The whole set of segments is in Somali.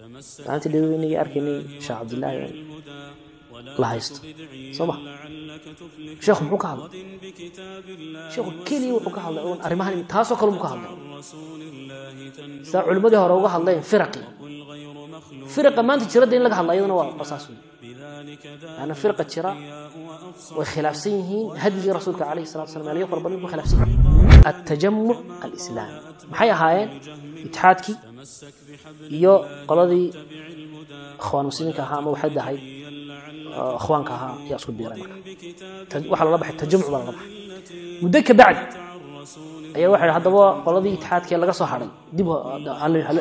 Maalintii dhaweynagii arkaynay Sheekh Cabdillaahi la haysto, soo ma? Sheekhu muxuu ka hadlay? Sheekhu keliya wuxuu ka hadlay uun arrimahan, taasoo kale muu ka hadlay. Saa culimmadii hore uga hadleen firaqii, firaqa maanta jiradda in laga hadla iyadana waa saas wey. Laanna firaqa jira way khilaafsan yihiin hadyigii rasuulka calayhi salatu wasalam, meelayo fara badan ku khilaafsan yihiin. Altajamuc alislaami maxay ahaayeen? Itixaadkii iyo qoladii ikhwaan muslimiinka ahaa ama waxay ahayd ikhwaanka ahaa ayaa isku biiray. Marka waxaa lala baxay tajamuc baa lala baxay. Muddo ka bacdi ayaa waxa haddaba qoladii itixaadkee laga soo hadhay dib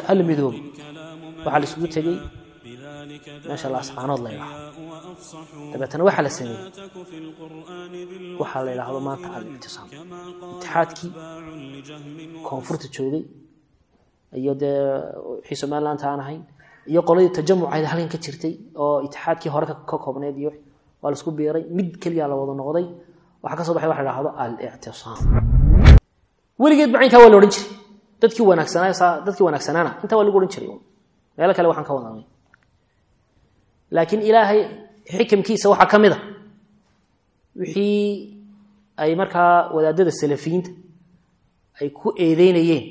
hala midoobo. Waxaa la isugu tegey meesha Laascaanood la yidhaahdo. Dabeetana waxaa la sameeyey waxaa la yidhaahdo maanta al-ictisaam. Itixaadkii koonfurta joogay iyo dee wixii Somaliland aan ahayn iyo qoladii tajamucayd halkan ka jirtay oo itixaadkii hore ka koobneyd iyo waa la isku biiray, mid keliya la wada noqday. Waxaa ka soo baxay waxa la yidhaahdo al-ictisaam. Weligeed macaynkaa waa la odhan jiray. Dadkii wanaagsanaa, dadkii wanaagsanaana intaa waa lagu odhan jiray, meelo kale waxaan ka wadanay. Laakiin Ilaahay xikamkiisa waxaa ka mid a wixii ay markaa wadaadada salafiyiinta ay ku eedeynayeen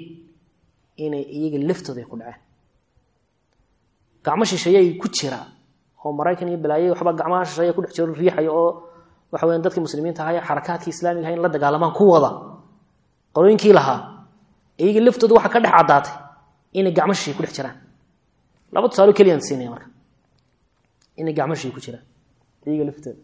inay iyaga laftooda ay ku dhaceen. Gacmo shisheeye ay ku jiraa oo Maraykan iyo balaaye waxba gacmaha shisheeye ku dhex jiro riixaya, oo waxa weyan dadkii muslimiinta ahaa ee xarakaadkii islaamiga ahaa in la dagaalamaan ku wada qolooyinkii lahaa, iyaga laftooda waxaa ka dhex caddaatay inay gacmo shisheeye ku dhex jiraan. Laba tusaalo keliyaan siinaya marka inay gacmo shisheeye ku jiraan iyaga laftooda.